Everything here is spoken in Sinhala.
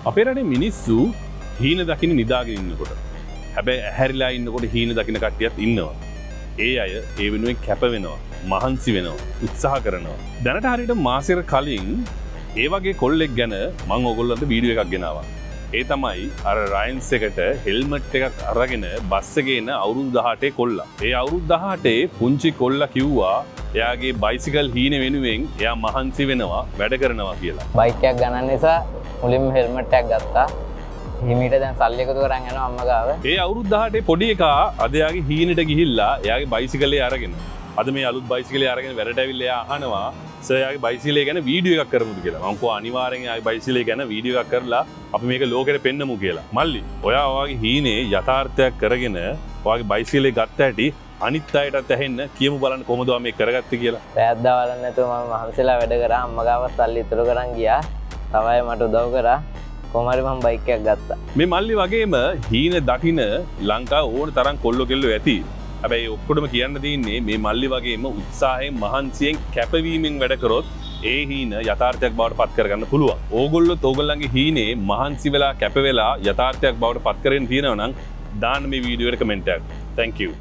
අපේ රටේ මිනිස්සු හීන දකින නිදාගෙන ඉන්නකොට. හැබැයි ඇහැරිලා ඉන්නකොට හීන දකින කට්ටියත් ඉන්නවා. ඒ අය ඒ වෙනුවෙන් කැප වෙනවා, මහන්සි වෙනවා, උත්සාහ කරනවා. දැනට හරියට මාසෙකට කලින් ඒ වගේ කොල්ලෙක් ගැන මං ඔයගොල්ලන්ට වීඩියෝ එකක් ගෙනාවා. ඒ තමයි අර රයන්ස් එකට හෙල්මට් එකක් අරගෙන බස් එකේ එන අවුරුදු 18 කොල්ලා. ඒ අවුරුදු 18 පුංචි කොල්ලා කිව්වා එයාගේ බයිසිකල් හීන වෙනුවෙන් එයා මහන්සි වෙනවා, වැඩ කරනවා කියලා. බයික් එකක් ගන්න නිසා මුලින්ම හෙල්මට් එකක් ගත්තා. හිමීට දැන් සල්ලි එකතු කරන් යනවා අම්මා ගාව. ඒ අවුරුදු 18 පොඩි එකා අද එයාගේ හීනෙට ගිහිල්ලා එයාගේ බයිසිකලේ අරගෙන, අද මේ අලුත් බයිසිකලේ අරගෙන වැඩට ඇවිල්ලා එයා අහනවා, සර්, එයාගේ බයිසිකලේ ගැන වීඩියෝ එකක් කරමුද කියලා. මං කිව්වා අනිවාර්යෙන් එයාගේ බයිසිකලේ ගැන වීඩියෝ එකක් කරලා අපි මේක ලෝකෙට පෙන්නමු කියලා. මල්ලි, ඔයා ඔයාගේ හීනේ යථාර්ථයක් කරගෙන ඔයාගේ බයිසිකලේ ගත්ත හැටි අනිත් අයටත් ඇහෙන්න කියමු බලන්න, කොහොමද ඔයා මේක කරගත්තේ කියලා. රෑත් දවල්ක් නැතුව මම මහන්සිලා වැඩ කරා. අම්මා ගාව සල්ලි ඉතුරු කරන් ගියා. තව අය මට උදව් කරා. කොහොම හරි මම බයික් එකක් ගත්තා. මේ මල්ලි වගේම හීන දකින ලංකාව ඕන තරම් කොල්ලො කෙල්ලෝ ඇති. හැබැයි ඔක්කොටම කියන්න තියෙන්නේ මේ මල්ලි වගේම උත්සාහයෙන්, මහන්සියෙන්, කැපවීමෙන් වැඩ කරොත් ඒ හීන යථාර්ථයක් බවට පත් කරගන්න පුළුවන්. ඕගොල්ලොත් ඕගොල්ලන්ගේ හීනේ මහන්සි වෙලා, කැප වෙලා යථාර්ථයක් බවට පත් කරගෙන තියෙනවා නම් දාන්න මේ වීඩියෝ එකට කමෙන්ට් එකක්. Thank you.